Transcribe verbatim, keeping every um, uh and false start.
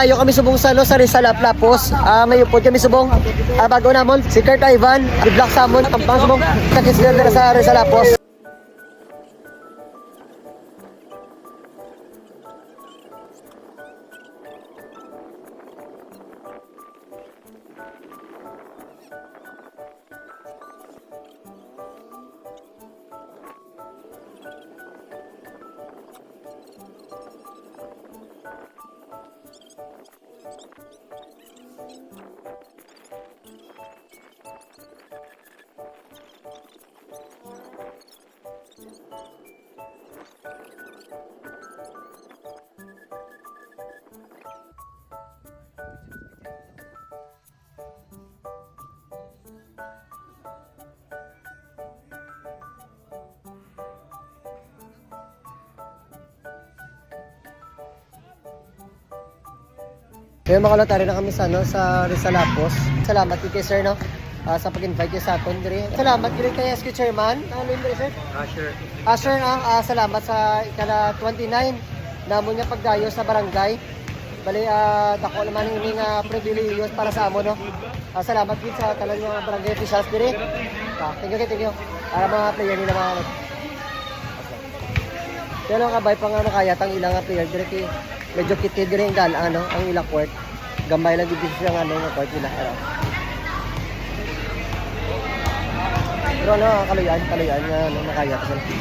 Ayo kami subong sa, no, sa Rizal Lapos. Ah, may upod kami subong. Ah, bago namon, si Kurt Ivan, di Black Salmon, ang pang subong. Sa kids dira sa Rizal Lapos. Kaya mga kalotary na kami sa, ano, sa Rizal Lapos. Salamat kay sir, no? Ah, sa pag-invite niya sa aton diri. Salamat gid kay S Q Chairman. Ano yun, sir? Ah, sure. Ah, sir, ah, ah, salamat sa ikala twenty-nine namon nga pagdayo sa barangay. Bali, ah, dako naman ini nga pribilehiyo para sa amo, no? Ah, salamat gid sa tanan nga barangay officials diri. Ah, thank you, thank you. Para mga player nila, mga Pero ang kabay pa nga makayat ang ilang player diri kay medyo kitid diri ang dal-, ano, ang ilang court. Gamay lang gid siya nga, ano, nga court nila, ano. Pero ano, kaluyan, kaluyan nga, ano, makayat sila.